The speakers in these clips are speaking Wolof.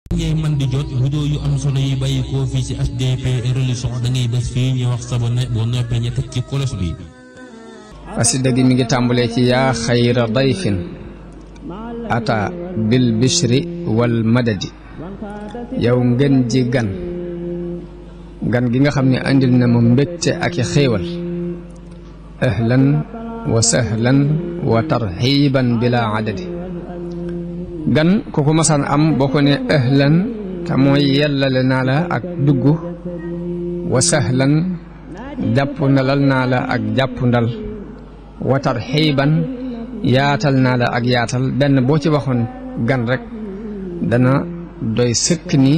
ngay man di jot vidéo yu am solo yi bàyyi ko fii ci HDP religion da ngay bés fii ñu wax sabone boo noppee ñu teg ci kolos bi. xasida gi mi ngi tàmbalee ci yaa xayra dayfin ata bil bishri wal madadi yow ngeen ji gan gi nga xam ne andil na ma mbégte ak i xéewal ahlan wa sahlan wa tarxiban bila adadi gan ku ko masaan am boo ko ne ahlan te mooy yellale naa la ak dugg wa sahlan jàpp ndalal naa la ak jàpp ndal wa tarxiban yaatal naa la ak yaatal benn boo ci waxoon gan rek dana doy sëkk ni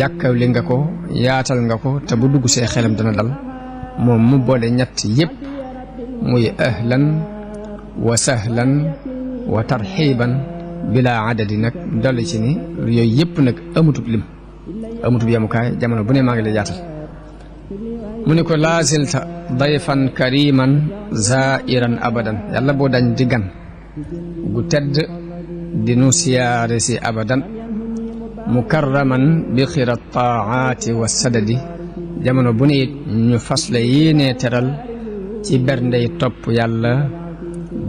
yàkkawli nga ko yaatal nga ko te bu dugg see xelam dana dal moom mu boole ñett yépp muy ahlan wa sahlan wa tarxiban bila adadi nag dolli ci ni yooyu yépp nag amutub lim amutub yemukaay jamono bu ne maa ngi lay yaatal mu ne ko laasilta dayfan kariman zairan abadan yàlla boo dañ di gan gu tedd di nu siyaare si abadan mukarraman bi xira taaati wa sadadi jamono bu ne it ñu fas la yéenee teral ci berndey topp yàlla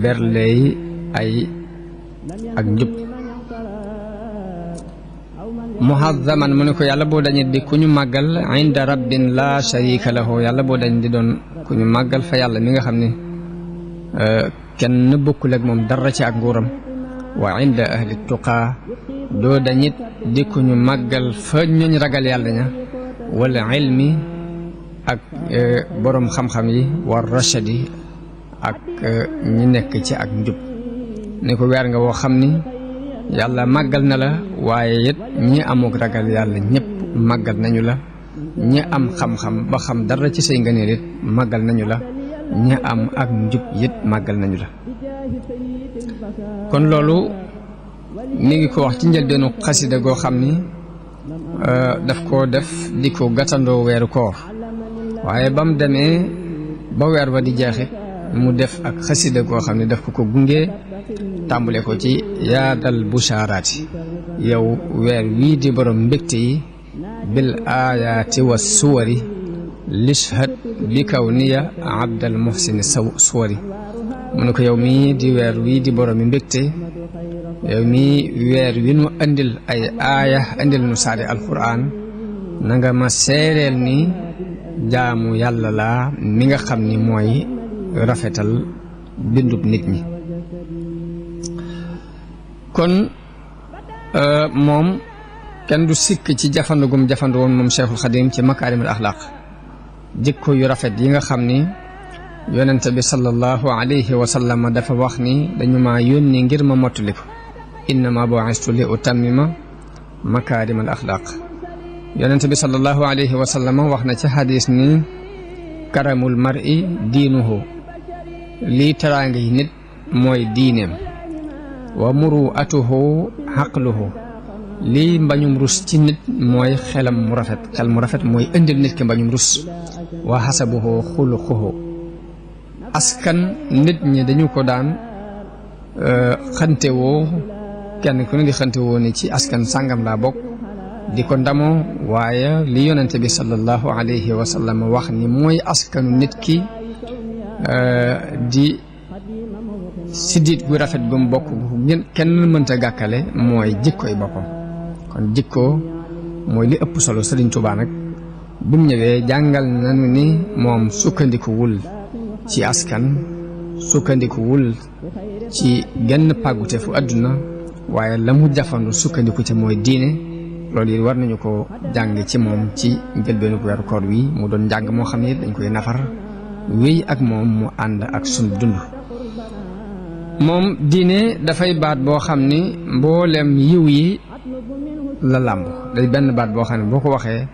berndey ay ak njub muhazzaman mu ne ko yàlla boo dañit di ku ñu màggal inda rabbin la sharika lahu yàlla boo dañ di doon ku ñu màggal fa yàlla mi nga xam ne kenn bokkul ak moom dara ci ak nguuram wa inda ahli tuqaa doo dañit di ku ñu màggal fa ñooñ ragal yàlla ña wala ilmi ak borom xam-xam yi war rachadi ak ñi nekk ci ak njub ne ko weer nga woo xam ni yàlla màggal na la waaye it ñi amuk ragal yàlla ñëpp màggal nañu la ñi am xam-xam ba xam dara ci say ngëneel it màggal nañu la ñi am ak njub it màggal nañu la kon loolu mi ngi ko wax ci njëlbeenu xasida goo xam ni daf koo def di ko gàttandoo weeru koor waaye ba mu demee ba weer ba di jeexit mu def ak xasida goo xam ne daf ko gunge tàmbale ko ci yaadal bushaaraati yow weer wii di borom mbégte yi bil aayaati wa suwari lishhad bi kaw niya abdal muhsini suwari mu ne ko yow mii di weer wii di borom mbégte yow mii weer wi nu andil ay aaya andil nu saari alquran na nga ma seereel ni jaamu yàlla laa mi nga xam ni mooy rafetal bindub nit ñi kon moom kenn du sikk ci jafandugum jafandu woon moom Cheikhul Xadim ci makaarimul axlaaq jikko yu rafet yi nga xam ni yonente bi sallallahu alayhi wa sallam dafa wax ni dañu ma yónni ngir ma mottali ko innama bu'istu li utammima makaarimal axlaaq yonente bi sallallahu alayhi wa sallam wax na ci xadis ni karamul mar'i diinuhu lii teraanga yi nit mooy diineem wa muru'atuhu xaqluhu lii mbañum rus ci nit mooy xelam mu rafet xel mu rafet mooy indil nit ki mbañum rus wa xasabuhu xuluquhu askan nit ñi dañu ko daan xantewoo kenn ku ne di xantewoo ni ci askan sàngam laa bokk di ko ndamoo waaye li yonente bi sallallahu alayhi wa sallam wax ni mooy askanu nit ki di siddiit gu rafet gu mu bokk kenn mënta gàkkale mooy jikkoy boppam kon jikko mooy li ëpp solo Sëriñ Tuubaa nag bi mu ñëwee jàngal nañu ni moom sukkandikuwul ci askan sukkandikuwul ci genn pàggute fu àdduna waaye la mu jafandu sukkandiku ca mooy diine loolu yi war nañu ko jàng ci moom ci njëlbeenu weeru koor wi mu doon njàng moo xam ne dañ koy nafar wéy ak moom mu ànd ak sunu dund moom diine dafay baat boo xam ni mboolem yiw yi la làmb day benn baat boo xam ne boo ko waxee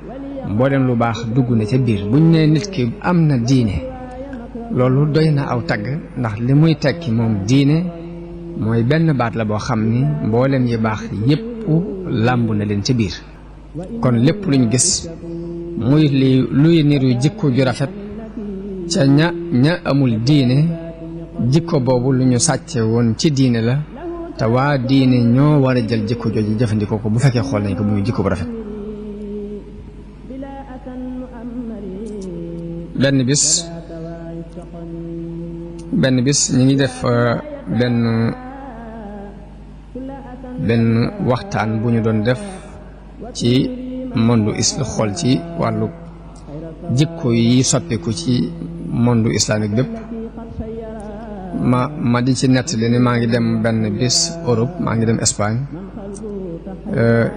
mboolem lu baax dugg na ca biir buñ ne nit ki am na diine loolu doy na aw tagg ndax li muy tekki moom diine mooy benn baat la boo xam ni mboolem yi baax yépp làmb na leen ca biir kon lépp luñ gis muy luy niru jikko ju rafet ca ña amul diine jikko boobu lu ñu sàcce woon ci diine la te waa diine ñoo war a jël jikko jooju jëfandikoo ko bu fekkee xool nañ ko muy jikko bu rafet. benn bis ñu ngi def benn waxtaan bu ñu doon def ci monde islam, xool ci wàllu jikko yi soppiku ci monde islamique bépp. ma di ci nettali ni maa ngi dem benn bis Europe, maa ngi dem Espagne.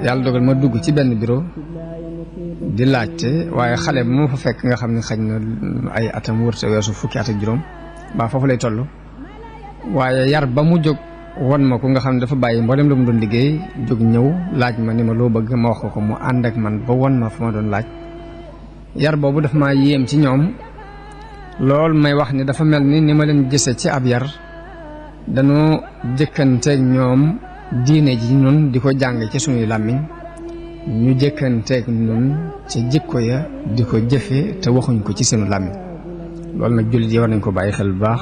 Yàlla dogal ma dugg ci benn bureau di laajte, waaye xale bu ma fa fekk nga xam ne xëy na ay atam wërte weesu fukki at ak juróom ba foofu lay toll, waaye yar ba mu jóg won ma ko nga xam ne dafa bàyyi mboolem la mu doon liggéey jóg ñëw laaj ma ni ma loo bëgg ma wax ko mu ànd ak man ba won ma fa ma doon laaj. Yar boobu dafa maa yéem ci ñoom lool, may wax ni dafa mel ni ma leen gise ci ab yar dañoo jëkkanteeg ñoom diine ji nun di ko jàng ci suñuy làmmiñ, ñu jëkkanteeg nun ci jikko ya di ko jëfe te waxuñ ko ci sunu làmmiñ. loolu nag jullit yi war nañ ko bàyyi xel bu baax,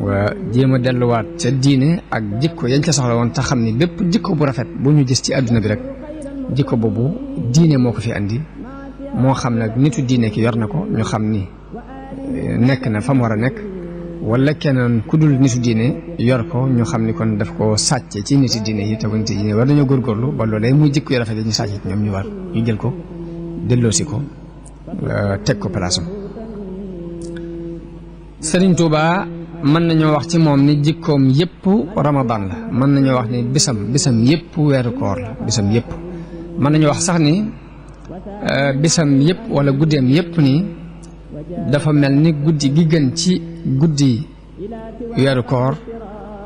waa jéem a delluwaat ca diine ak jikko yañ ca soxla woon te xam ni bépp jikko bu rafet bu ñu gis ci àdduna bi rek jikko boobu diine moo ko fi andi. moo xam nag nitu diine ki yor na ko, ñu xam ni nekk na fa mu war a nekk, wala keneen ku dul nitu diine yor ko ñu xam ni kon daf ko sàcce ci niti diine yi te ko niti diine war nañoo góorgóorlu ba loolee muy jikko yu rafet yi ñu sàcce ci ñoom ñu jël ko delloosi ko teg ko palaasam. Sëriñ Tuuba mën nañoo wax ci moom ni jikkoom yépp Ramadan la, mën nañoo wax ni bisam yépp weeru koor la, bisam yépp mën nañoo wax sax ni bisam yépp wala guddeem yépp ni dafa mel ni guddi gi gën ci guddi weeru koor,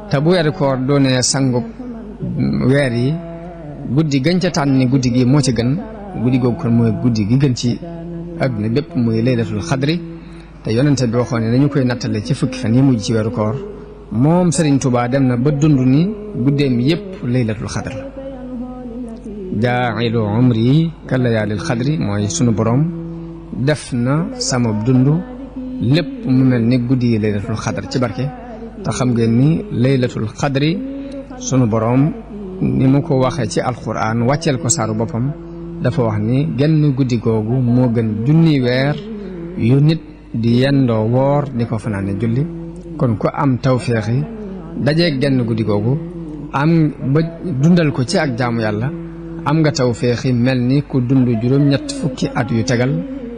te bu weeru koor doonee sangub weer yi guddi gën ca tànn ni guddi gi moo ci gën, guddi googu kon mooy guddi gi gën ci àdduna bépp muy laylatul xadri. te yonente bi waxoon ne dañu koy nattale ci fukki fan yi mujj ci weeru koor, moom Serigne Touba dem na ba dund ni guddeem yépp laylatul xadr la. jaa'ilu umri ka layaalil xadri mooy sunu borom def na sama dund lépp mu mel ni guddi yi laylatul xadr ci barke. te xam ngeen ni laylatul xadri sunu borom ni mu ko waxee ci alquran wàcceel ko saaru boppam dafa wax ni genn guddi googu moo gën junni weer yu nit di yendoo woor di ko fanaane julli. kon ku am tawféexi dajeeg genn guddi googu am ba dundal ko ci ak jaamu yàlla, am nga tawféexi mel ni ku dund juróom-ñett fukki at yu tegal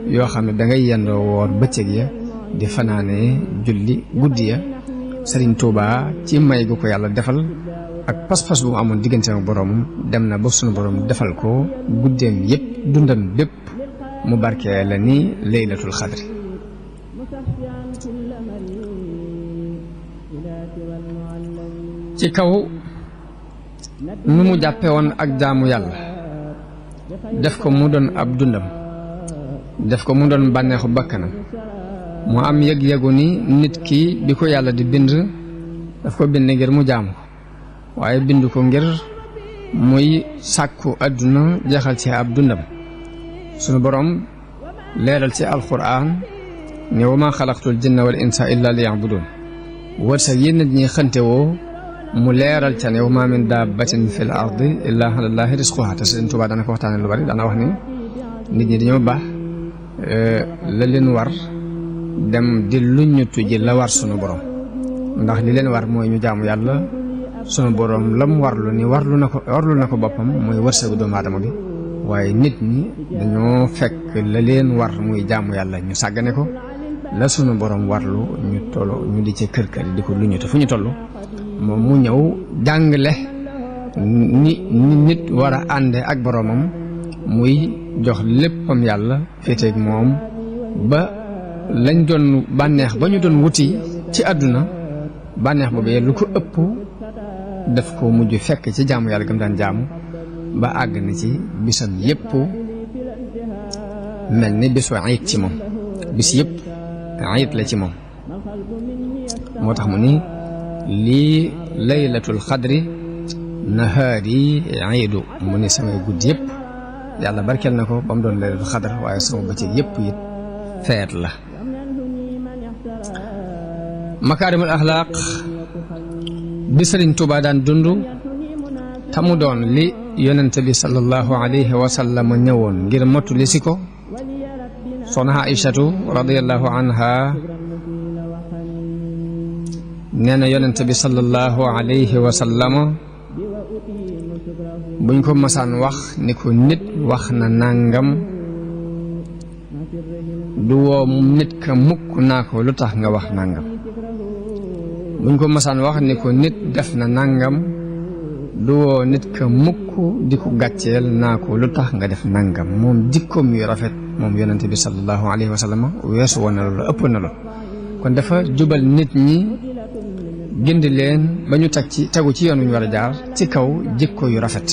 yoo xam ne dangay yendoo woor bëccëg ya di fanaane julli guddi ya. Sëriñ Tuuba ci may gu ko yàlla defal ak pas-pas bu mu amoon diggante ak boroomam dem na ba sunu boroom defal ko guddeem yépp dundam bépp mu barkee la ni laylatul xadri. ci kaw nu mu jàppe woon ak jaamu yàlla def ko mu doon ab dundam, def ko mu doon bànneexu bakkanam, mu am yëg-yëgu ni nit ki bi ko yàlla di bind daf ko bind ngir mu jaamu ko, waaye bind ko ngir muy sàkku àdduna jeexal ci ab dundam. sunu boroom leeral ci alquran ne wa ma xalaqtul jinna wal insa illa liya'budun. wërsëg yi nit ñi xënte woo mu leeral ca ne wa ma min dabbatin fil ardi illa ala llahi rizquha. te Sëriñ Tuubaa dana ko waxtaane lu bari, dana wax ni nit ñi dañoo baax la leen war dem di luññutu ji la war sunu borom, ndax li leen war mooy ñu jaamu yàlla. sunu borom lam warlu ni warlu na ko boppam mooy wërsëgu doomu aadama bi, waaye nit ñi dañoo fekk la leen war muy jaamu yàlla ñu sàggane ko, la sunu borom warlu ñu tollu ñu di ci kër kër di ko luññutu fu ñu toll. moom mu ñëw jàngale ni nit war a ànde ak boroomam, muy jox léppam yàlla féeteeg moom ba lañ doon bànneex ba ñu doon wuti ci àdduna bànneex boobu lu ko ëpp daf ko mujj fekk ci jaamu yàlla gam daan jaamu ba àgg na ci bisam yépp mel ni bisu ayit ci moom, bis yépp ayit la ci moom. moo tax mu ni lii laylatul xadri nahaari iidu, mu ni samay guddi yépp yàlla barkeel na ko ba mu doon laylatul xadr, waaye sama bëccëg yépp it feet la. makaarimul axlaaq bi Sëriñ Tuubaa daan dund tamu doon li yonente bi sallallahu alayhi wa sallam ñëwoon ngir mottali si ko soxna Aïchatu radiyallahu anha nee na yonente bi sallallahu alayhi wa sallam buñ ko masaan wax ni ko nit wax na nangam du woo nit ka mukk naa ko lu tax nga wax nangam buñ ko masaan wax ni ko nit def na nangam du woo nit ka mukk di ko gàcceel naa ko lu tax nga def nangam moom jikkoom yu rafet moom yonente bi sallallahu alayhi wa sallam weesu woon na loolu ëpp na loolu kon dafa jubal nit ñi gindi leen ba ñu tegu ci yoon wu ñu war a jaar ci kaw jikko yu rafet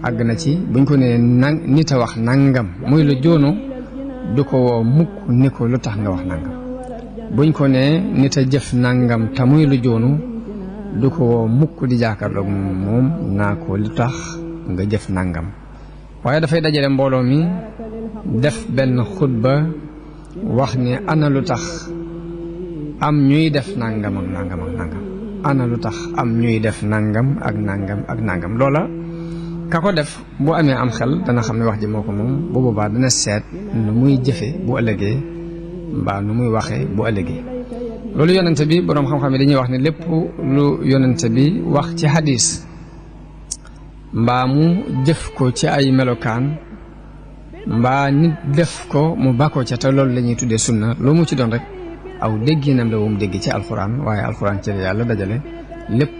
àgg na ci buñ ko nee nit a wax nangam muy lu joonu du ko woo mukk ni ko lu tax nga wax nangam buñ ko nee nit a jëf nangam te muy lu joonu du ko woo mukk di jàkkaarloog moom naa ko lu tax nga jëf nangam waaye dafay dajale mbooloo mi def benn xutba wax ni ana lu tax am ñuy def nangam ak nangam ak nangam ana lu tax am ñuy def nangam ak nangam ak nangam loola ka ko def bu amee am xel dana xam ne wax ji moo ko moom bu boobaa dana seet nu muy jëfe bu ëllëgee mbaa nu muy waxee bu ëllëgee loolu yonente bi boroom xam-xam yi dañuy wax ne lépp lu yonente bi wax ci hadis mbaa mu jëf ko ci ay melokaan mbaa nit def ko mu bàkkoo ca te loolu la ñuy tuddee sunna loo mu ci doon rek aw dégginam la wum dégg ci alxuraan waaye alxuraan ci la yàlla dajale lépp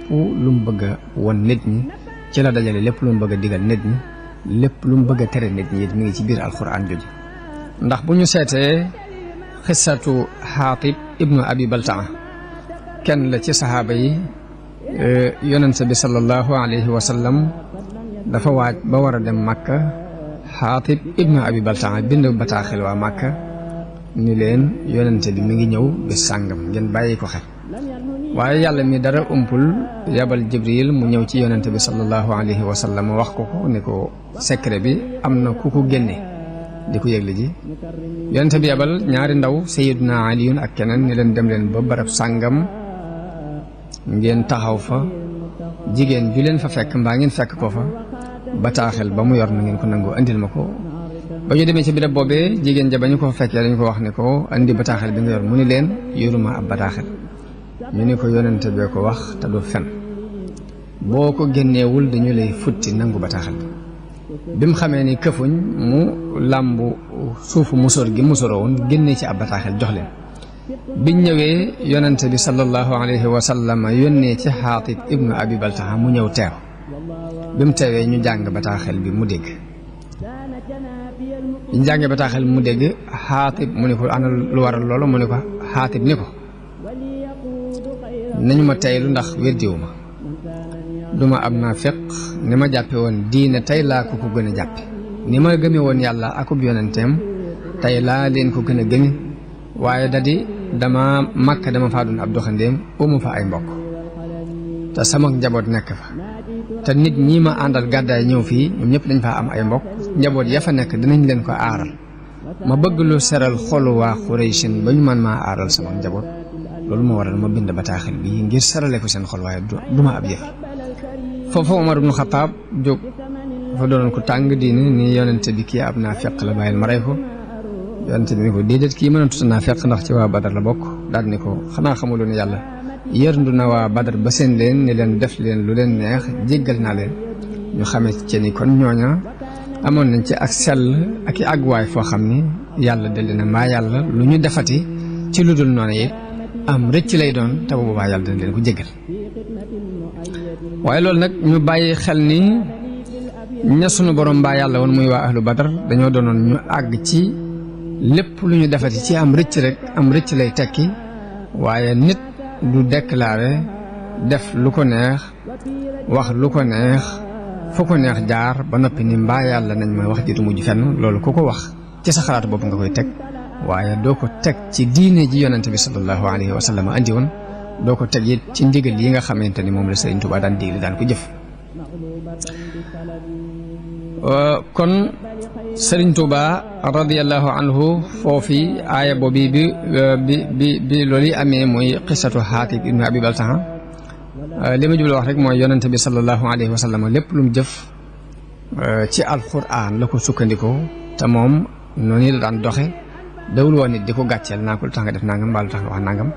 lu mu bëgg a won nit ñi ci la dajale lépp lu mu bëgg a digal nit ñi lépp lu mu bëgg a tere nit ñi it mi ngi ci biir alxuraan jooju ndax bu ñu seetee xissatu Xaatib ibnu Abi Baltaa kenn la ci saxaaba yi yonente bi sallallahu alayhi wa sallam dafa waaj ba war a dem Makka Xaatib ibnu Abi Baltaa bind bataaxel waa Makka ni leen yonente bi mi ngi ñëw bis sàngam ngeen bàyyi ko xel waaye yàlla mi dara umpul yabal Jibril mu ñëw ci yonente bi sallallahu alayhi wa sallam wax ko ni ko secret bi am na ku ko génne di ko yëgle ji yonente bi yabal ñaari ndaw Sayyiduna Aliyun ak keneen ni leen dem leen ba barab sàngam ngeen taxaw fa jigéen ju leen fa fekk mbaa ngeen fekk ko fa bataaxel ba mu yor na ngeen ko nangoo andil ma ko ba ñu demee ci birab boobee jigéen ja ba ñu ko fekkee dañu ko wax ne ko andi bataaxel bi nga yor mu ni leen yoruma ab bataaxel ñu ni ko yonente bee ko wax te du fen boo ko génneewul dañu lay futti nangu bataaxel bi mu xamee ni këfuñ mu làmbu suufu musóor gi musóoroo woon génnee ci ab bataaxel jox leen biñ ñëwee yonente bi sallallahu alayhi wa sallam yónnee ci Xaatib ibnu Abi Baltaa mu ñëw teew bi mu teewee ñu jàng bataaxel bi mu dégg ñu jàngee bataaxel mu dégg Xaatib mu ne ko ana lu waral loolu mu ne ko Xaatib ni ko nañu ma teylu ndax weddiwu ma duma am naa feq ni ma jàppe woon diine tey laa ko gën a jàppe ni ma gëme woon yàlla akub yonenteem tey laa leen ko gën a gëme waaye dadi dama Makka dama faa doon ab doxandéem umu fa ay mbokk te sama njaboot nekk fa te nit ñi ma àndal gàddaay ñëw fii ñoom ñëpp dañ faa am ay mbokk njaboot ya fa nekk dinañ leen ko aaral ma bëgg lu seral xolu waa Xuraysin ba ñu man maa aaral sama njaboot loolu moo waral ma bind bataaxel bi ngir sarale ko seen xol waaye du ma ab yëf foofu Omar ibnu Xataab jóg dafa doonoon ko tàng diine ni yonente bi kii ab naa feq la bàyyil ma rey ko yonente bi ni ko déedéet kii mën a tuta naa feq ndax ci waa Badar la bokk daal ni ko xanaa xamuloon yàlla yërndu na waa Badar ba seen leen ni leen def leen lu leen neex jéggal naa leen ñu xamee ci ni kon ñooña amoon nañ ci ak sell ak i àgguwaay foo xam ni yàlla daldi na maa yàlla lu ñu defati ci lu dul noonu yi am rëcc lay doon te bu boobaa yàlla dana leen ko jéggal waaye loolu nag ñu bàyyi xel ni ña sunu borom mbaa yàlla woon muy waa ahlu Badar dañoo doonoon ñu àgg ci lépp lu ñu defati ci am rëcc rek am rëcc lay tekki waaye nit du déclaré def lu ko neex wax lu ko neex fu ko neex jaar ba noppi ni mbaa yàlla nañ ma wax ji du mujj fenn loolu ku ko wax ci sa xalaatu bopp nga koy teg waaye doo ko teg ci diine ji yonente bi sallallahu alayhi wa sallam andi woon doo ko teg it ci ndigal yi nga xamante ni moom la Sëriñ Tuubaa daan digle daan ko jëf kon Sëriñ Tuubaa radiyallahu anhu foofi aaya boobi bi loolu yi amee mooy xisatu Xaatib ibnu Abi Baltaa li ma jublu wax rek mooy yonente bi sallallahu alayhi wa sallam lépp lu mu jëf ci alquran la ko sukkandikoo te moom noonu la daan doxe dawul woon nit di ko gàcceel naa ko lu tax nga def nangam mbaa lu tax nga wax nangam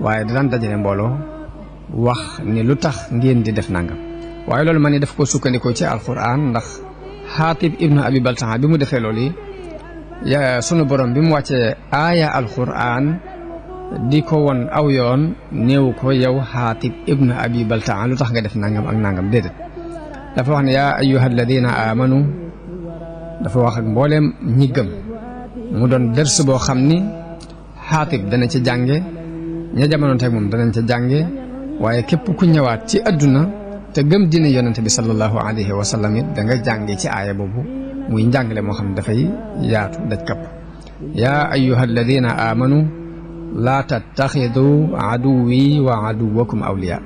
waaye da daan dajale mbooloo wax ni lu tax ngeen di def nangam waaye loolu man ni daf ko sukkandikoo ci alquran ndax Xaatib ibnu Abi Baltaa bi mu defee loolu yi sunu borom bi mu wàccee aaya alquran di ko won aw yoon néew ko yow Xaatib ibnu Abi Baltaa lu tax nga def nangam ak nangam déedéet dafa wax ne yaa ayyuha alladina amanu dafa wax ak mbooleem ñi gëm mu doon dërs boo xam ni Xaatib dana ci jànge ña jamonoon teg moom danañ ca jànge waaye képp ku ñëwaat ci àdduna te gëm dina yonente bi sallallahu alayhi wa sallam it da nga jànge ci aaya boobu muy njàngale moo xam ne dafay yaatu daj kapp yaa ayyuha alladina amanu laa tattaxidu aduwi wa aduwakum awliya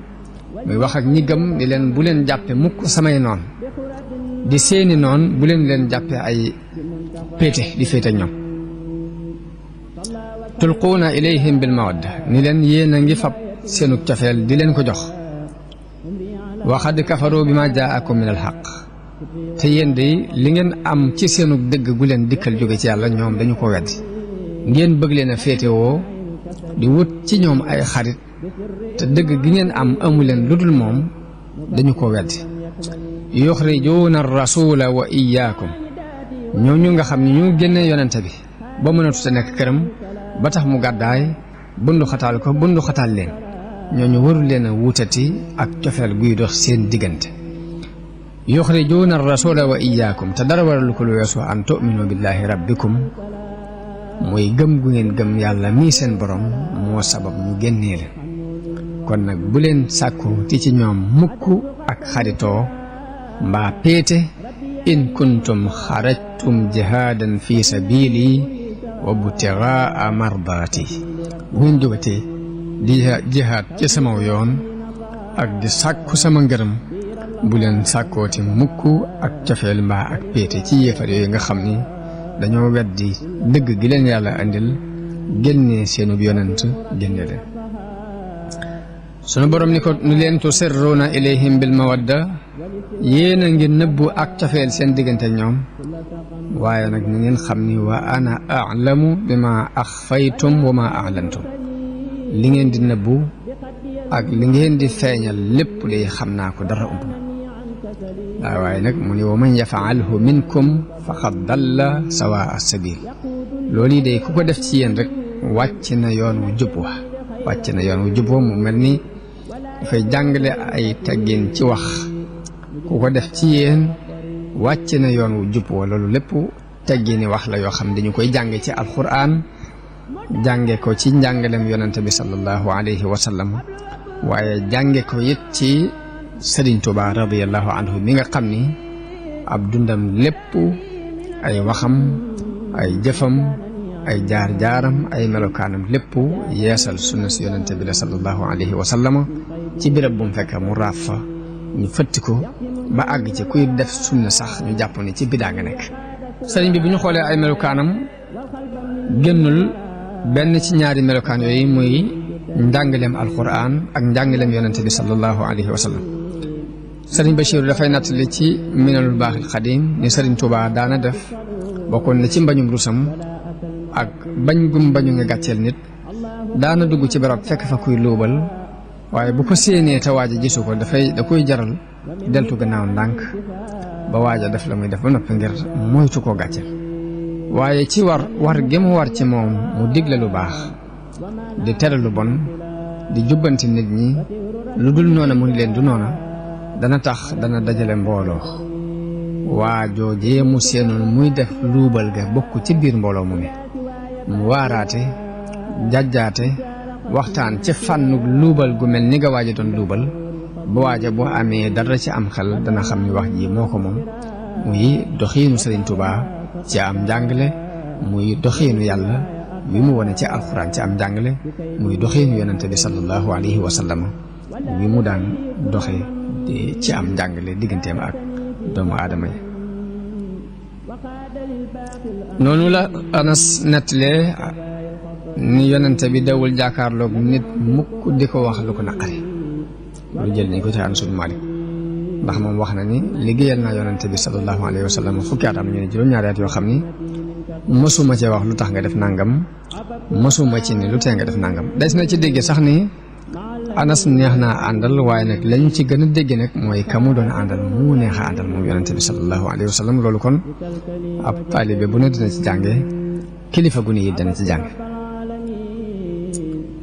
muy wax ak ñi gëm ni leen bu leen jàppe mukk samay noon di seeni noon bu leen jàppe ay péete di féete ak ñoom tulquuna ilayhim bil mawadda ni leen yéen a ngi fab seenu cofeel di leen ko jox wa xad kafaru bi ma jaakum min al xaq te yéen de li ngeen am ci seenu dëgg gu leen dikkal jóge ci yàlla ñoom dañu ko weddi ngeen bëgg leen a féetewoo di wut ci ñoom ay xarit te dëgg gi ngeen am amu leen lu dul moom dañu ko weddi yuxrijuuna rasula wa iyaakum ñooñu nga xam ne ñu génne yonente bi ba mënatut a nekk këram ba tax mu gàddaay bundu xataal leen ñooñu warul leen a wutati ak cofeel guy dox seen diggante yuxrijuuna rasula wa iyaakum te dara waralu ko lu weesu an tu'minu billahi rabbikum mooy gëm gu ngeen gëm yàlla mii seen borom moo sabab ñu génnee leen kon nag bu leen sàkku ti ci ñoom mukk ak xaritoo mbaa péete in kuntum xarajtum jihaadan fi sabili wa butigaa mardaati bu ngeen jógatee di jihaad ci sama yoon ak di sàkku sama ngërëm bu leen sàkkooti mukk ak cofeel mbaa ak péete ci yéefar yooyu nga xam ni dañoo weddi dëgg gi leen yàlla andil génne seenub yonent génne leen sunu borom ni ko ni leen tusirruuna ilayhim bil mawadda yéen a ngi nëbbu ak cofeel seen diggante ñoom waaye nag ni ngeen xam ni wa ana a'lamu bima axfaytum wa ma a'lantum li ngeen di nëbbu ak li ngeen di feeñal lépp day xam naa ko dara ump na waaye nag mu ni wa man yafaalhu minkum faqad dalla sawaa sabil loolu yi day ku ko def ci yéen rek wàcc na yoon wu jub wa mu mel ni dafay jàngale ay teggin ci wax ku ko def ci yéen wàcc na yoon wu jub wa loolu lépp teggini wax la yoo xam dañu koy jànge ci alquran jànge ko ci njàngalem yonente bi sallallahu alayhi wa sallam waaye jànge ko it ci Sëriñ Tuubaa radiyallahu anhu mi nga xam ni ab dundam lépp ay waxam ay jëfam ay jaar-jaaram ay melokaanam lépp yeesal sunna si yonente bi la sallallahu alayhi wa sallam ci béréb bu mu fekk mu raaf fa ñu fëtti ko ba àgg ci kuy def sunna sax ñu jàpp ni ci bidaa nga nekk sëriñ bi bu ñu xoolee ay melokaanam génnul benn ci ñaari melokaan yooyu muy njàngaleem alquran ak njàngaleem yonente bi sallallahu alayhi wa sallam sëriñ Bachir dafay nattali ci minanul baaxil xadim ni sëriñ Tuubaa daana def bokkoon na ci mbañum rusam ak bañ gum bañu nga gàcceel nit daana dugg ci barab fekk fa kuy luubal waaye bu ko séenee te waaja gisu ko da koy jaral deltu gannaaw ndànk ba waaja def la muy def ba noppi ngir moytu koo gàcceel waaye ci war gi mu war ci moom mu digle lu baax di tere lu bon di jubbanti nit ñi lu dul noona mu ni leen du noona dana tax dana dajale mbooloo waa joojee mu seenoon muy def luubal ga bokk ci biir mbooloo mu mu waaraate jàjjaate waxtaan ci fànnu luubal gu mel ni nga waaja doon luubal ba waaja boo amee dara ci am xel dana xam ni wax ji moo ko moom muy doxiinu Sëriñ Tuubaa ci am njàngale muy doxiinu yàlla wi mu wone ci alxuraan ci am njàngale muy doxiinu yonente bi sallallahu alayhi wa sallam wi mu daan doxe ci am njàngale digganteem ak doomu aadama yi noonu la Anas nettalee ni yonente bi dawul jàkkaarloog nit mukk di ko wax lu ko naqari lu jël nañ ko ci Anas ibn Malik ndax moom wax na ni liggéeyal naa yonente bi sallallahu alayhi wa sallam fukki at am ñu ne juróom-ñaari at yoo xam ni mësuma cee wax lu tax nga def nangam mësuma ci ni lu tee nga def nangam des na ci dégg sax ni Anas neex naa àndal waaye nag lañ ci gën a dégg nag mooy ka mu doon àndal mu neex a àndal moom yonente bi sallallahu alayhi wa sallam loolu kon ab taalibe bu ne dina ci jànge kilifa gu ne it dana ci jàng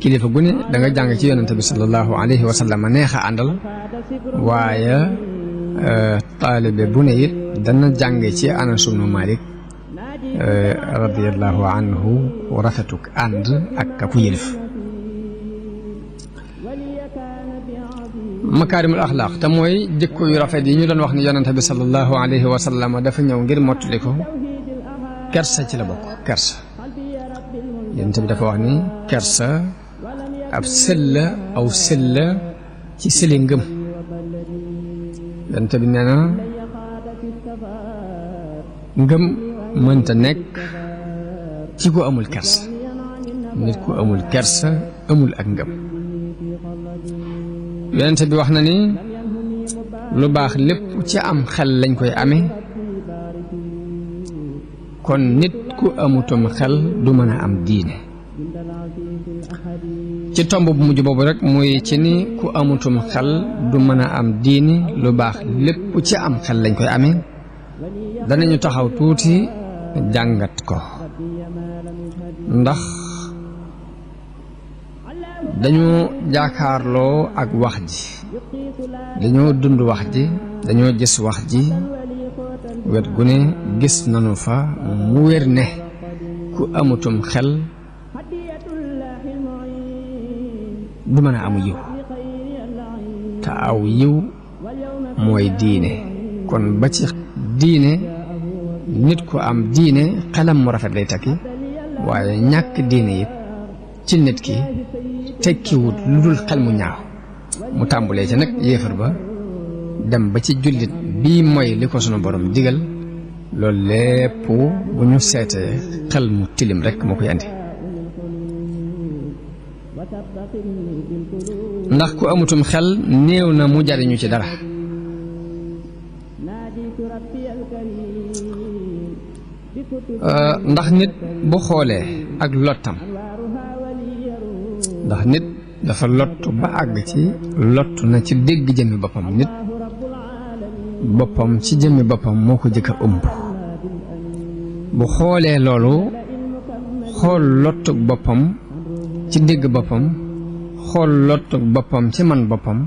kilifa gu ne da nga jàng ci yonente bi sallallahu alayhi wa sallam neex a àndal waaye taalibe bu ne it dana jànge ci Anas ibn Malik radiyallahu anhu rafetuk ànd ak ka ku yëlif makaarimul axlaaq te mooy jikko yu rafet yi ñu doon wax ni yonente bi sallallahu alayhi wa sallam dafa ñëw ngir mottali ko kersa ci la bokk kersa yonente bi dafa wax ni kersa ab sëlla aw sëlla ci sëli ngëm yonente bi nee na ngëm mënta nekk ci ku amul kersa nit ku amul kersa amul ak ngëm yonente bi wax na ni lu baax lépp ci am xel lañ koy amee kon nit ku amutum xel du mën a am diine ci tomb bu mujj boobu rek muy ci ni ku amutum xel du mën a am diine lu baax lépp ci am xel lañ koy amee danañu taxaw tuuti jàngat ko ndax dañoo jaakaarloo ak wax ji dañoo dund wax ji dañoo gis wax ji wet gu ne gis nanu fa mu wér ne ku amutum xel du mën a amu yiw te aw yiw mooy diine kon ba ci diine nit ku am diine xelam mu rafet lay takki waaye ñàkk diine it ci nit ki tekkiwut lu dul xel mu ñaaw mu tàmbulee ca nag yéefar ba dem ba ci jullit bii mooy li ko sunu borom digal loolu lépp bu ñu seetee xel mu tilim rek moo koy andi ndax ku amutum xel néew na mu jariñu ci dara ndax nit bu xoolee ak lottam ndax nit dafa lottu ba àgg ci lottu na ci dégg jëmmi boppam nit boppam ci jëmmi boppam moo ko jëkk a ëmb bu xoolee loolu xool lottuk boppam ci dégg boppam xool lottuk boppam ci man boppam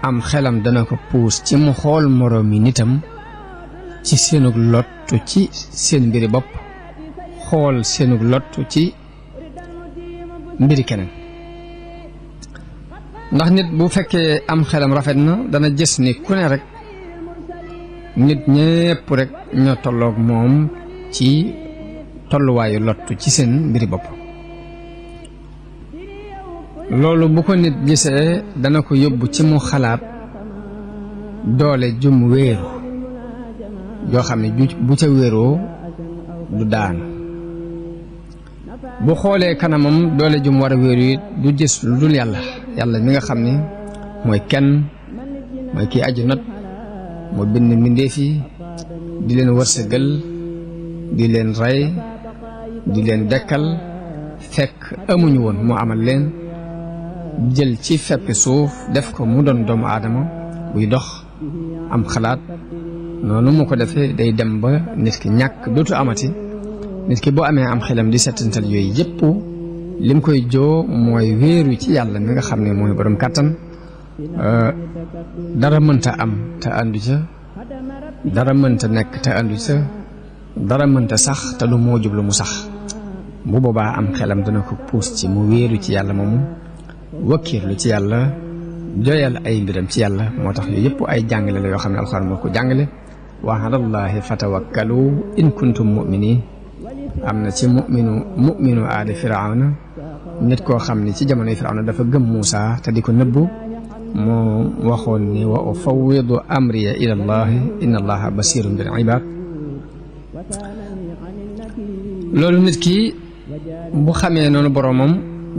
am xelam dana ko puus ci mu xool moroomi nitam ci seenug lottu ci seen mbiri bopp xool seenug lottu ci mbiri keneen ndax nit bu fekkee am xelam rafet na dana gis ni ku ne rek nit ñépp rek ñoo tolloog moom ci tolluwaayu lottu ci seen mbiri bopp loolu bu ko nit gisee dana ko yóbbu ci mu xalaat doole jum wéeru yoo xam ne bu ca wéeroo du daanu bu xoolee kanamam doole jum war a wéeru it du gis lu dul yàlla mi nga xam ni mooy kenn mooy kii aju not moo bind mbindéef yi di leen wërsëgal di leen rey di leen dekkal fekk amuñu woon mu amal leen jël ci feppi suuf def ko mu doon doomu aadama buy dox am xalaat noonu mu ko defee day dem ba nit ki ñàkk dootu amati nit ki boo amee am xelam di settantal yooyu yëpp lim koy joo mooy wéeru ci yàlla mi nga xam ne mooy borom kàttan dara mënta am te àndu ca dara mënta nekk te àndu ca dara mënta sax te du moo jublu mu sax bu boobaa am xelam dana ko puus ci mu wéeru ci yàlla moomu wakkiirlu ci yàlla joyal ay mbiram ci yàlla moo tax yooyu yëpp ay jàngale la yoo xam ne alxuraan moo ko jàngale wa alallahi fatawakkalu in kuntum mu'minin am na ci mu'minu aali firawna nit koo xam ne ci jamonoy firawna dafa gëm Muusa te di ko nëbbu moo waxoon ni wa ufawwidu amriya ila allahi inna allaha basirun bil ibad loolu nit ki bu xamee noonu boromam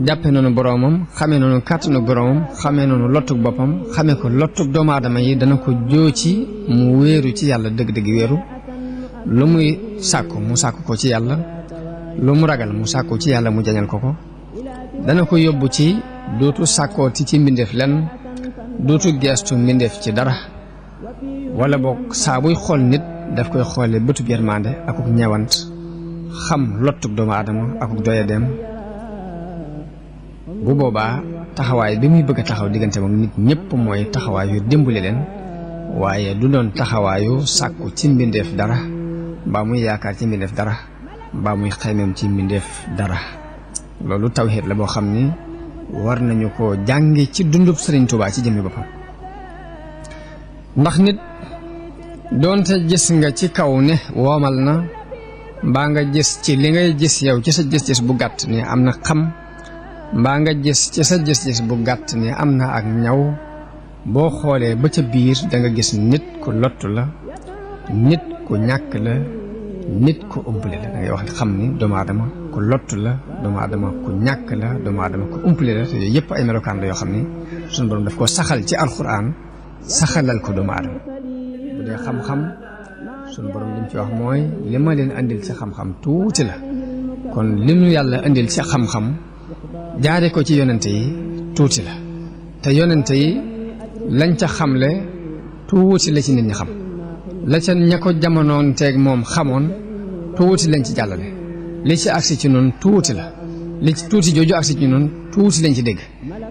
jàppe noonu boroomam xamee noonu kàttanu boroomam xamee noonu lottug boppam xamee ko lottug doomu aadama yi dana ko jóoci mu wéeru ci yàlla dëgg-dëgg wéeru lu muy sàkku mu sàkku ko ci yàlla lu mu ragal mu sàkku ci yàlla mu jañal ko ko dana ko yóbbu ci dootu sàkkooti ci mbindeef lenn dootu geestu mbindeef ci dara wala boog saa buy xool nit daf koy xoole bëtub yërmande akuk ñewant xam lottug doomu aadama akuk doyadeem bu boobaa taxawaay bi muy bëgg a taxaw diggante moom nit ñëpp mooy taxawaayu dimbali leen waaye du doon taxawaayu sàkku ci mbindeef dara mbaa muy yaakaar ci mbindeef dara mbaa muy xaymeem ci mbindeef dara loolu tawhiid la boo xam ni war nañu ko jànge ci dundub Sëriñ Tuubaa ci jëmmi boppam ndax nit doonte gis nga ci kaw ne woomal na mbaa nga gis ci li ngay gis yow ci sa gis-gis bu gàtt ni am na xam mbaa nga gis ci sa gis-gis bu gàtt ni am na ak ñaw boo xoolee ba ca biir da nga gis nit ku lottu la nit ku ñàkk la nit ku umpale la da ngay wax xam ni doomu aadama ku lottu la doomu aadama ku ñàkk la doomu aadama ku umpale la te yooyu yëpp ay melokaan la yoo xam ni suñu borom daf ko saxal ci alxuraan saxalal ko doomu aadama bu dee xam-xam suñu borom li mu ci wax mooy li ma leen andil ci xam-xam tuuti la kon li nu yàlla andil ci xam-xam jaare ko ci yonente yi tuuti la te yonente yi lañ ca xamle tuuti la ci nit ñi xam la ca ña ko jamonoon teeg moom xamoon tuuti lañ ci jàllale li ci agsi ci noonu tuuti la li ci tuuti jooju agsi ci noonu tuuti lañ ci dégg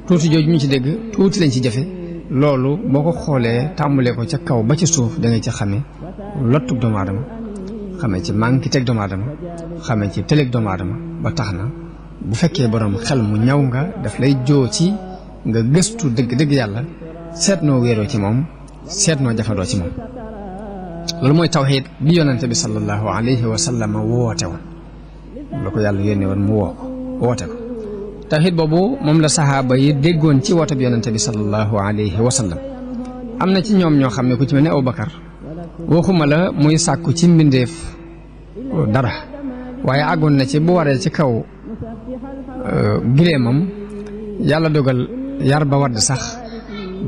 tuuti jooju ñu ci dégg tuuti lañ ci jëfe loolu boo ko xoolee tàmbalee ko ca kaw ba ci suuf da ngay ci xamee lottug doomu aadama xamee ci manki teg doomu aadama xamee ci tëleg doomu aadama ba tax na bu fekkee borom xel mu ñaw nga daf lay joo ci nga gëstu dëgg-dëgg yàlla seet noo wéeroo ci moom seet noo jafandoo ci moom loolu mooy tawxiid bi yonente bi sallallahu alayhi wa sallam woote woon la ko yàlla yónnee woon mu woote ko tawxiid boobu moom la saxaaba yi déggoon ci woote bi yonente bi sallallahu alayhi wa sallam am na ci ñoom ñoo xam ne ku ci mel ne Abubakar waxuma la muy sàkku ci mbindeef dara waaye àggoon na ci bu waree ci kaw gileemam yàlla dogal yar ba wadd sax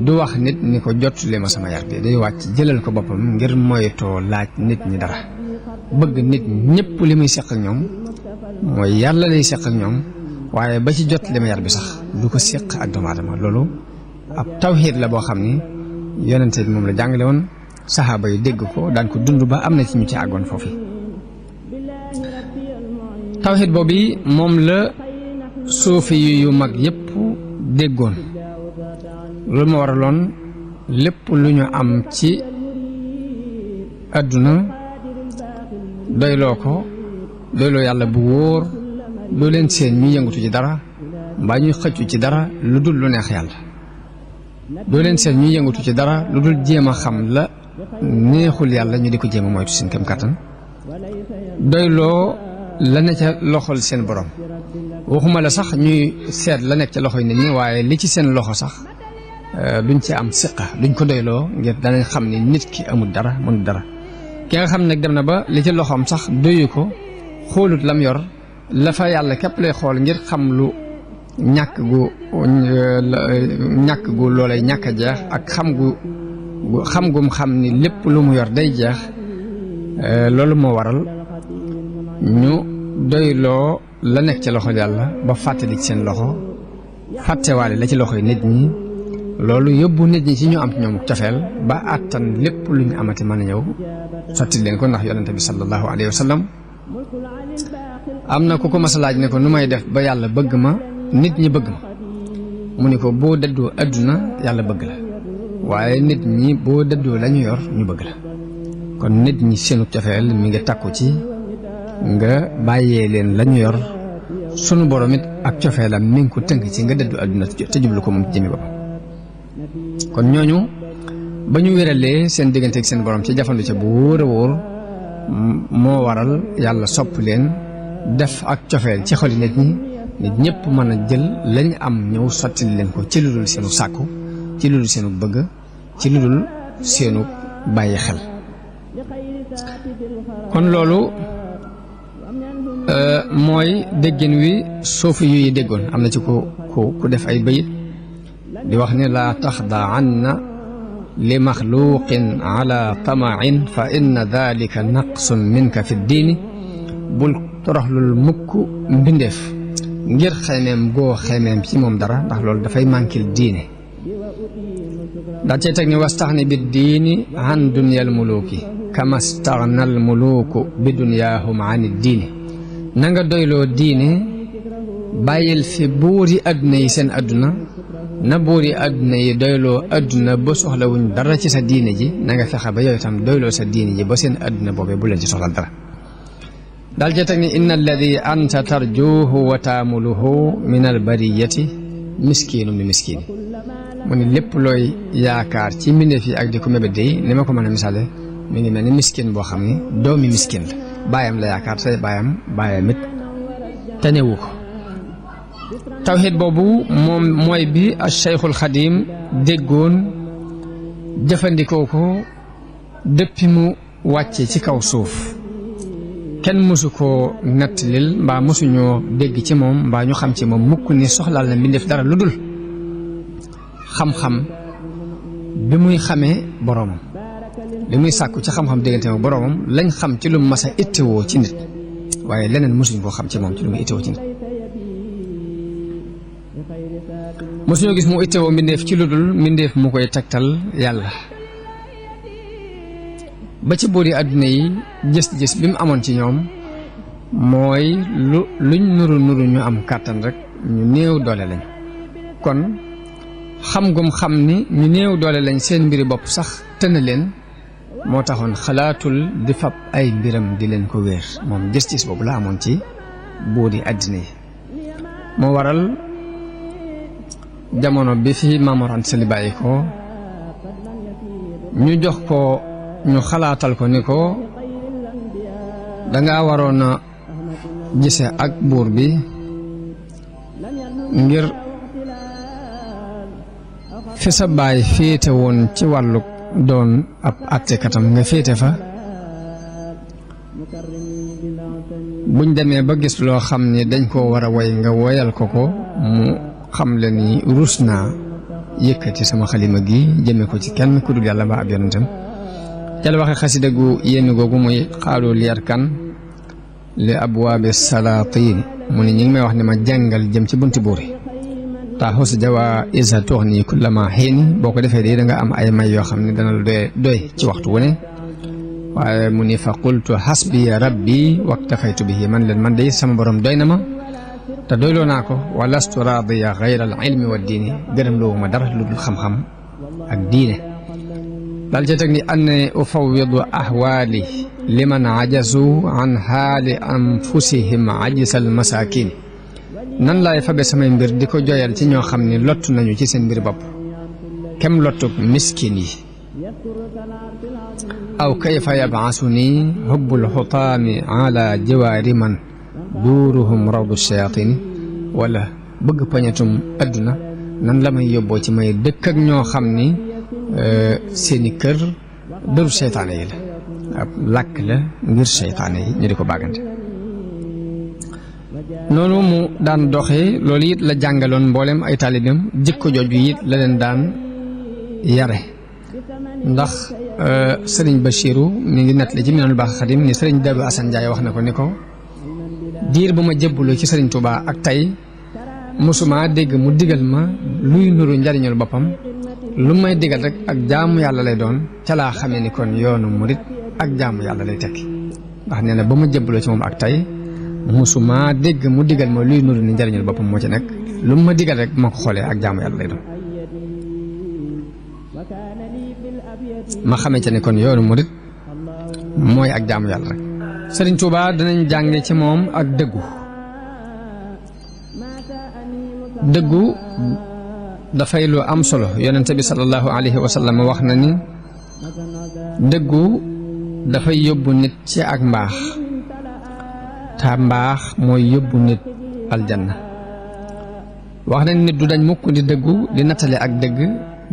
du wax nit ni ko jottali ma sama yar bi day wàcc jëlal ko boppam ngir moytoo laaj nit ñi dara bëgg nit ñëpp li muy seq ak ñoom mooy yàlla lay seq ak ñoom waaye ba ci jottali ma yar bi sax du ko seq ak doomu aadama loolu ab tawhiid la boo xam ni yonente bi moom la jàngale woon saxaaba yi dégg ko daan ko dund ba am na ci ñu ci àggoon foofu tawhiid boobu moom la suufi yu mag yépp déggoon loolu ma waraloon lépp lu ñu am ci àdduna doyloo ko doyloo yàlla bu wóor doo leen seen ñuy yëngatu ci dara mbaa ñuy xëccu ci dara lu dul lu neex yàlla doo leen seen ñuy yëngatu ci dara lu dul jéem a xam la neexul yàlla ñu di ko jéem a moytu seen kem kàttan doyloo la ne ca loxol seen borom waxuma la sax ñuy seet la nekk ca loxoy nit ñi waaye li ci seen loxo sax duñ ci am siqa duñ ko doyloo ngir danañ xam ni nit ki amul dara mënul dara ki nga xam nag dem na ba li ci loxoom sax doyu ko xoolut lam yor la fa yàlla képp lay xool ngir xam lu ñàkk gu loolay ñàkk a jeex ak xam gum xam ni lépp lu mu yor day jeex loolu moo waral ñu doyloo la nekk ci loxo yàlla ba fàttali ci seen loxo fàttewaale la ci loxo yi nit ñi loolu yóbbu nit ñi ci ñu am ci ñoom cofeel ba àttan lépp lu ñu amati mën a ñëw sotti leen ko ndax yonente bi sallallahu alayhi wa sallam am na ku ko mas a laaj ne ko nu may def ba yàlla bëgg ma nit ñi bëgg ma mu ni ko boo dëddoo adduna yàlla bëgg la waaye nit ñi boo dëddoo la ñu yor ñu bëgg la kon nit ñi seenu cofeel mi ngi takku ci nga bàyyee leen la ñu yor sunu borom it ak cofeelam mi ngi ko tënk ci nga dëddu adduna te jublu ko moom ci jëmi boppam kon ñooñu ba ñu wéralee seen diggante ak seen borom ci jafandu ca bu wóor a wóor moo waral yàlla sopp leen def ak cofeel ci xoli nit ñi nit ñëpp mën a jël lañ am ñëw sotti leen ko ci lu dul seenu sàkku ci lu dul seenu bëgg ci lu dul seenu bàyyi xel kon loolu mooy déggin wi suufi yu yi déggoon am na ci ku def ay bayit di wax ne laa taxdaanna li maxluqin ala tamain fa inna dalika naqsun minka fi diini bul toroxlul mukk mbindeef ngir xemeem goo xemeem ci moom dara ndax loolu dafay mànkil diine daa cee teg ni wastaxni bi diini an dunyal muluuki kama staxnal muluuku bi dunyaahum an diini na nga doyloo diine bàyyil fi buuri àdduna yi seen àdduna na buuri àdduna yi doyloo àdduna ba soxlawuñ dara ci sa diine ji na nga fexe ba yow itam doyloo sa diine ji ba seen àdduna boobee bu leen ci soxla dara daal cee teg ni inna alladi anta tarjuhu wa taamuluhu min albariyati miskiinu mi miskiini mu ni lépp looy yaakaar ci mbindeef yi ak di ko mébét yi ni ma ko mën a misaale mi ngi mel ni miskin boo xam ni doomi miskin la baayam la yaakaar te baayam it tanewu ko tawxiid boobu moom mooy bi al Cheikhul Xadim déggoon jëfandikoo ko depuis mu wàcce ci kaw suuf kenn mësu koo nettalil mbaa mësuñoo dégg ci moom mbaa ñu xam ci moom mukk ni soxlaal na mbindeef dara lu dul xam-xam bi muy xamee boroomam li muy sàkku ci xam-xam diggante ak boroomam lañ xam ci lu mu mas a ittewoo ci nit waaye leneen mësuñ koo xam ci moom ci lu mu ittewoo ci nit mësuñoo gis mu ittewoo mbindeef ci lu dul mbindeef mu koy tegtal yàlla ba ci boori àdduna yi gis-gis bi mu amoon ci ñoom mooy luñ nuru ñu am kàttan rek ñu néew doole lañ kon xam gum xam ni ñu néew doole lañ seen mbiri bopp sax tëna leen moo taxoon xalaatul di fab ay mbiram di leen ko wéer moom gis-gis boobu la amoon ci boori àddina yi moo waral jamono bi fi Maam Mor Anta Sali bàyyi ko ñu jox ko ñu xalaatal ko ni ko danga waroon a gise ak buur bi ngir fi sa baay féete woon ci wàllu doon ab àttekatam nga féete fa buñ demee ba gis loo xam ni dañ koo war a woy nga woyal ko mu xam le ni rus naa yëkkati sama xalima gi jëme ko ci kenn ku dul yàlla mbaa ab yonentam jal waxe xasida gu yéen googu muy xaalu liyar kan li abwaabi salaatiin mu ni ñi ngi may wax ni ma jàngal jëm ci bunti buur yi taaxus jawaa isa toox nii kullama xiini boo ko defee de da nga am ay may yoo xam ne dana la doy ci waxtu wu ne waaye mu ni fa qultu xasbiya rabbi waktafaytu bihi man leen man de sama borom doy na ma te doyloo naa ko wa lastu raadiya gayra al ilmi wa diini gërëm loowu ma dara lu dul xam-xam ak diine daal ca teg ni anne ufawidu ahwaali liman ajazu an haali anfusihim ajisal masakin nan laay fabe samay mbir di ko joyal ci ñoo xam ni lott nañu ci seen mbir bopp kem lottug miskin yi aw kayfa yabaasu ni hubbul xutaami ala jiwaari man duuruhum rawdu shayatin wala bëgg pañatum adduna nan la may yóbboo ci may dëkk ak ñoo xam ni seeni kër dëru seytaane yi la ab làkk la ngir seytaane yi ñu di ko bàggante noonu mu daan doxee loolu it la jàngaloon mboolem ay taalibeem jikko jooju it la leen daan yare ndax sëriñ Bachiru mi ngi nettali ci Minanul Baaxil Xadim ni sëriñ Dabu Asan Njaay wax na ko ni ko diir bu ma jébbalu ci sëriñ Tuubaa ak tey mosuma dégg mu digal ma luy nuru njariñul boppam lu may digal rek ak jaamu yàlla lay doon ca laa xamee ni kon yoonu murit ak jaamu yàlla lay tekki ndax nee na ba ma jébbaloo ci moom ak tey musuma dégg mu digal ma luy nuru ni njariñul boppam moo ci nekk lu ma digal rek ma ko xoolee ak jaamu yàlla lay doon ma xamee ca ne kon yoonu murit mooy ak jaamu yàlla rek Sëriñ Tuubaa danañ jànge ci moom ak dëggu dafay lu am solo yonente bi sallallahu alayhi wa sallam wax na ni dëggu dafay yóbbu nit ci ak mbaax te mbaax mooy yóbbu nit aljanna wax nañ nit du dañ mukk di dëggu di nattale ak dëgg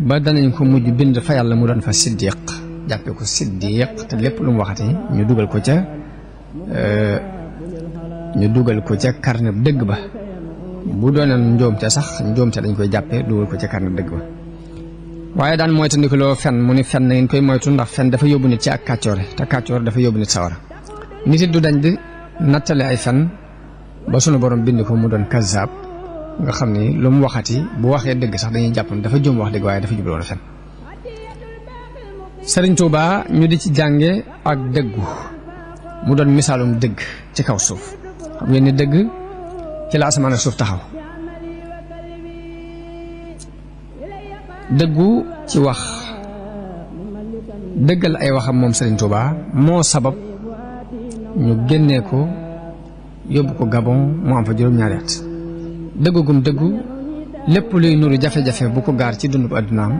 ba danañ ko mujj bind fa yàlla mu doon fa siddiq jàppe ko siddiq te lépp lu mu waxati ñu dugal ko ca ñu dugal ko ca carnet dëgg ba bu doonoon njuumte sax njuumte dañ koy jàppee dugal ko ca carnet dëgg ba waaye daan moytandikuloo fen mu ni fen na ngeen koy moytu ndax fen dafa yóbbu nit ci ak kàccoore te kàccoor dafa yóbbu nit sawara nit it du dañ di nattale ay fen ba sunu borom bind ko mu doon kazaab nga xam ni lu mu waxati bu waxee dëgg sax dañuy jàpp ne dafa jum wax dëgg waaye dafa jubloon a fen Sëriñ Tuubaa ñu di ci jànge ak dëggu mu doon misaalum dëgg ci kaw suuf xam ngeen ni dëgg ci la asamaan ak suuf taxaw dëggu ci wax dëggal ay waxam moom Sëriñ Tuubaa moo sabab ñu génnee ko yóbbu ko Gabon mu am fa juróom-ñaari at dëggu gum dëggu lépp luy nuru jafe-jafe bu ko gaar ci dund bu àddunaam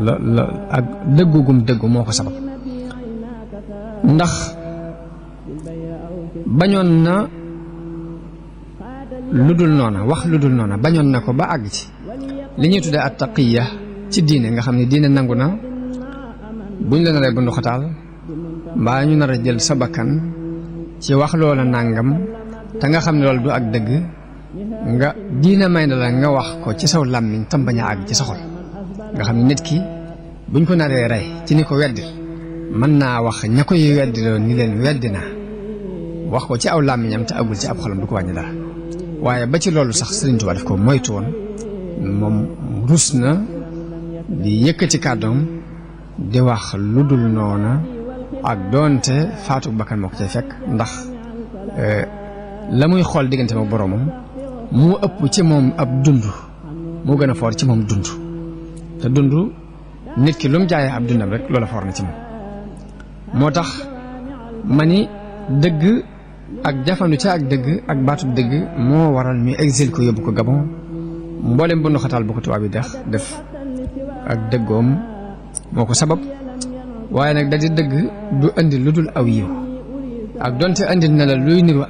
la ak dëggu gum dëggu moo ko sabab ndax bañoon na lu dul noona wax lu dul noona bañoon na ko ba àgg ci li ñuy tuddee at taqiya ci diine nga xam ne diine nangu na buñ la naree bundu xataal mbaa ñu nar a jël sa bakkan ci wax loola nàngam te nga xam ne loolu du ak dëgg nga diine may na la nga wax ko ci saw làmmiñ tam bañ a àgg ci sa xol nga xam ne nit ki buñ ko naree rey ci ni ko weddi mën naa wax ña koy weddiloo ni leen weddi naa wax ko ci aw làmmiñam te agul ci ab xolam du ko wàññi dara waaye ba ci loolu sax Sëriñ Tuubaa daf ko moytu woon moom rus na di yëkkati kàddoom di wax lu dul noona ak doonte faatu bakkan moo ko cay fekk ndax la muy xool diggante ma boroomam moo ëpp ci moom ab dund moo gën a foor ci moom dund te dund nit ki lu mu jaayee ab dundam rek loola foor na ci moom moo tax ma ni dëgg ak jafandu ca ak dëgg ak baatub dëgg moo waral ñu exil ko yóbbu ko Gabon mboolem bu ndoxataal bu ko tubaab yi def ak dëggoom moo ko sabab waaye nag da di dëgg du andi lu dul aw yiw ak donte andi na la luy niru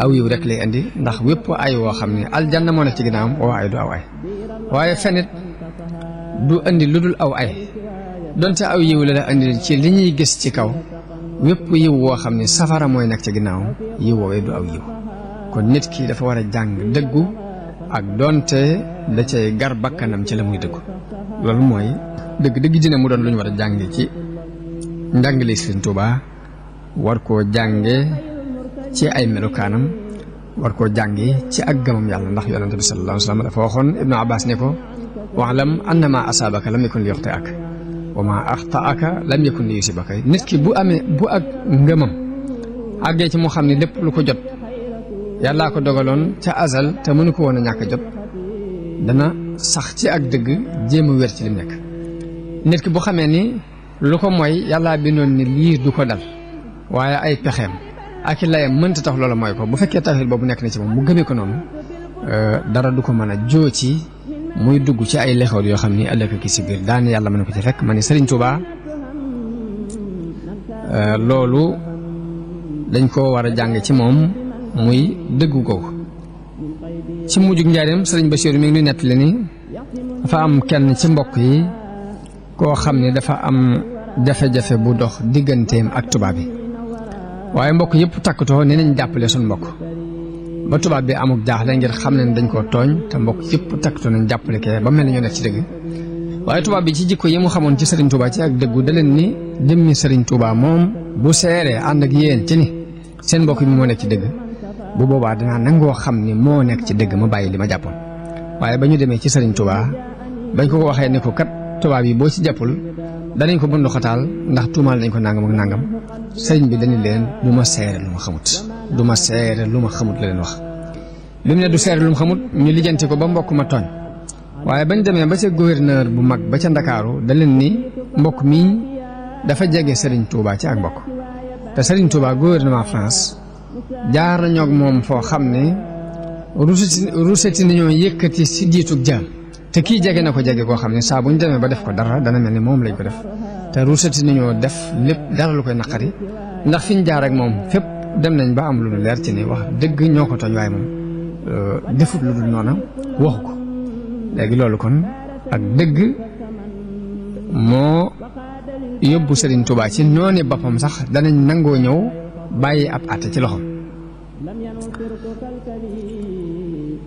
aw yiw rek lay andi ndax wépp ay woo xam ne aljanna moo nekk ci ginnaawam woo ay du aw ay waaye fenit du andi lu dul aw ay donte aw yiw la andi ci li ñuy gis ci kaw wépp yiw woo xam ne safara mooy nekk ci ginnaawam yiw woowee du aw yiw kon nit ki dafa war a jàng dëggu ak donte da cay gar bakkanam ci la muy dëggu loolu mooy dëgg dina mu doon lu ñu war a jànge ci njàngale Sëriñ Tuubaa war koo jànge ci ay melukaanam war koo jànge ci ak gëmam yàlla ndax yonente bi sallallahu alayhi wa sallam dafa waxoon Ibnu Abbas ne ko wa'lam annama asaabaka lam yakun li yuxti'aka wa ma axta'aka lam yakun li yusibaka nit ki bu ak ngëmam àggee ci mu xam ne lépp lu ko jot yàllaa ko dogaloon ca azal te mënu ko woon a ñàkk jot dana sax ci ak dëgg jéem a wér ci lim nekk nit ki bu xamee ni lu ko mooy yàllaa bindoon ni lii du ko dal waaye ay pexeem ak i layam mënta tax loola mooy ko bu fekkee tawhid boobu nekk na ci moom mu gëmee ko noonu dara du ko mën a joo ci muy dugg ci ay lexoor yoo xam ni ëllëg ki si biir daane yàlla mën ko ci fekk ma ni Sëriñ Tuubaa loolu dañ ko war a jàng ci moom muy dëggu googu ci mujjug njaareem Sëriñ Basiiru mi ngi nuy nettali ni dafa am kenn ci mbokk yi koo xam ne dafa am jafe-jafe bu dox digganteem ak tubaab bi waaye mbokk yëpp takkutoo ne nañ jàppale suñ mbokk ba tubaab bi amuk jaaxle ngir xam ne dañ koo tooñ te mbokk yëpp takkutoo nañ jàppale kee ba mel ni ñoo nekk ci dëgg waaye tubaab bi ci jikko yi mu xamoon ci Sëriñ Tuubaa ci ak dëggu da leen ni jëmmi Sëriñ Tuubaa moom bu seeree ànd ak yéen ci ni seen mbokk mi moo nekk ci dëgg bu boobaa dinaa nangoo xam ni moo nekk ci dëgg ma bàyyi li ma jàppoon waaye ba ñu demee ci Sëriñ Tuubaa bañ ko waxee ne ko kat tubaab yi boo ci jàppul danañ ko bundu xataal ndax tuumaal nañ ko nangam ak nangam sëriñ bi dañu leen du ma seere lu ma xamut du ma seere lu ma xamut la leen wax li mu ne du seere lu ma xamut ñu lijjanti ko ba mbokk ma tooñ waaye bañ demee ba ca gouverneur bu mag ba ca Ndakaaru da leen ni mbokk mi dafa jege Sëriñ Tuubaa ci ak mbokk te Sëriñ Tuubaa gouvernement France jaar nañoo ak moom foo xam ne ruseti nañoo yëkkati si diitug jaam te kii jege na ko jege koo xam ne saa bu ñu demee ba def ko dara dana mel ni moom lañ ko def te ruseti nañoo def lépp dara lu koy naqari ndax fi ñu jaar ak moom fépp dem nañ ba am lu leer ci ni wax dëgg ñoo ko tooñ waaye moom defut lu dul noona waxu ko léegi loolu kon ak dëgg moo yóbbu Sëriñ Tuubaa ci noonu boppam sax danañ nangoo ñëw bàyyi ab àtte ci loxoom.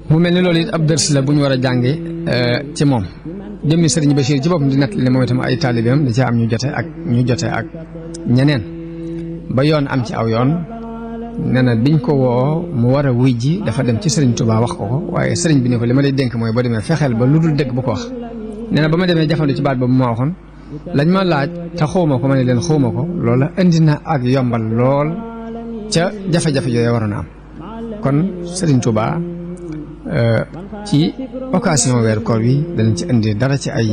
mu mel ni loolu it ab dërs la bu ñu war a jànge ci moom jëmmi sëriñ Bachir ci boppam di nettali moom itam ay taalibeem da ca am ñu jote ak ñeneen ba yoon am ci aw yoon nee na biñ ko woo mu war a wuy ji dafa dem ci sëriñ Touba wax ko waaye sëriñ bi ne ko li ma lay dénk mooy boo demee fexeel ba lu dul dëgg bu ko wax. nee na ba ma demee jafandu ci baat boobu ma waxoon lañ ma laaj te xawma ko ma ne leen xawma ko loola indi na ak yombal lool ca jafe-jafe yooyu waroon a am kon sëriñ Touba ci occasion weeru koor wi danañ ci indi dara ci ay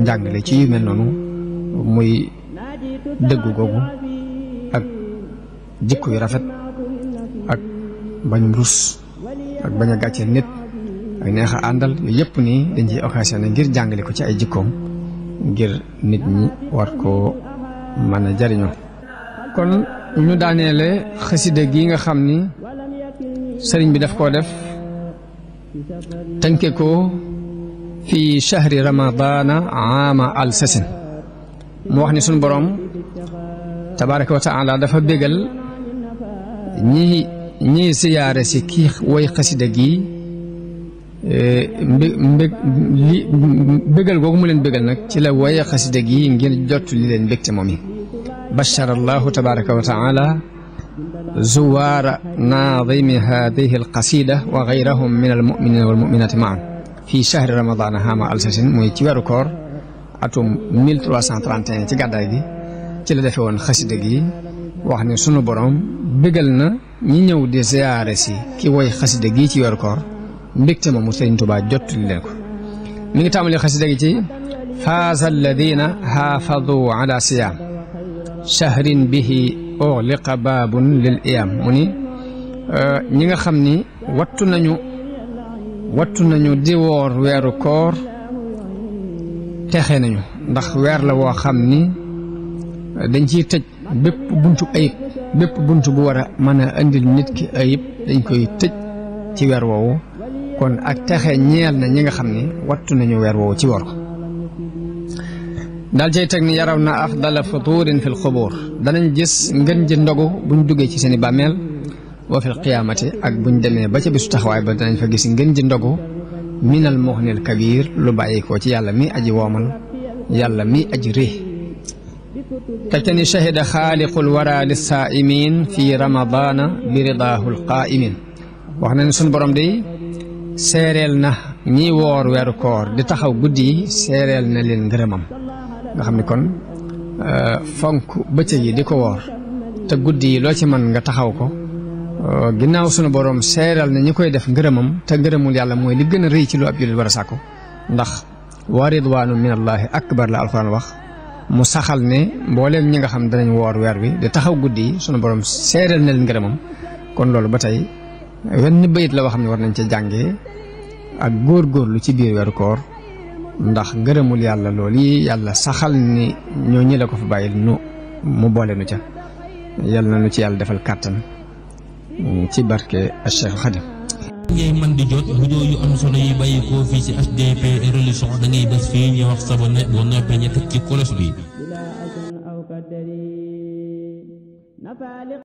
njàngale ci yu mel noonu muy dëggu googu ak jikko yu rafet ak bañum rus ak bañ a gàcceel nit ak neex a àndal yooyu yëpp nii dañ ciy occasionné ngir jàngale ko ci ay jikkoom ngir nit ñi war koo mën a jariñoo kon ñu daaneele xasida gi nga xam ni sëriñ bi daf koo def tënke ko fi chahri ramadana aama al sasin mu wax ni suñu borom tabaraka wa taala dafa bégal ñi siyaare si kii woy xasida gi bégal googu mu leen bégal nag ci la woye xasida gi ngir jot li leen bégte moom yi bashara allahu tabaraka wa taala zuwaara naadimi hadihi alqasida wa gayrahum min almuminina walmuminati maan fi chahri ramadana hama alsasin muy ci weeru koor atum 1331 ci gàddaay gi ci la defe woon xasida gi wax ne sunu borom bégal na ñi ñëw di ziyaare si ki woy xasida gi ci weeru koor mbégte moomu Sëriñ Tuubaa jot li leen ko mi ngi tàmbali xasida gi ci faaza alladina haafadu ala siyaam chahrin bihi ughliqa baabun lil iyam mu ni ñi nga xam ni wattu nañu di woor weeru koor texe nañu ndax weer la woo xam ni dañ ciy tëj bépp buntu ayib bépp buntu bu war a mën a indil nit ki ayib dañ koy tëj ci weer woowu kon ak texe ñeel na ñi nga xam ni wattu nañu weer woowu ci woor ko daal cay teg ni yaraw na afdala futurin fi lxubuur danañ gis ngën ji ndogu buñ duggee ci seeni bàmmeel wa fil qiyaamati ak buñ demee ba ca bisu taxawaay ba danañ fa gis ngën ji ndogu minal muxnil kabir lu bàyyikoo ci yàlla mi aji woomal yàlla mi aji rëy teg te ni shahida xaaliqul wara lissaa'imin fi ramadana bi ridaahu lqaa'imin wax na ne suñ borom day seereel na ñi woor weeru koor di taxaw guddi yi seereel na leen ngërëmam nga xam ne kon fonk bëccëg yi di ko woor te guddi yi loo ci mën nga taxaw ko ginnaaw sunu borom seeral na ñi koy def ngërëmam te ngërëmul yàlla mooy li gën a rëy ci lu ab jullit war a sàkku ndax wa ridwaanu min allahi akbar la alxuraan wax mu saxal ne mbooleem ñi nga xam danañ woor weer wi di taxaw guddi yi sunu borom seeral na leen ngërëmam kon loolu ba tey wenn bayit la wax xam ne war nañ ca jàngee ak góorgóorlu ci biir weeru koor ndax ngërëmul yàlla loolu yi yàlla saxal ni ñoo ñi la ko fa bàyyil mu boole nu ca yàlla na nu ci yàlla defal kàttan ci barke Cheikh Khadim ngay man di jot audio yu am solo yi bàyyi ko fii ci HDP religion da ngay bés fii ñu wax sabone boo noppee ñu teg ci cloche bi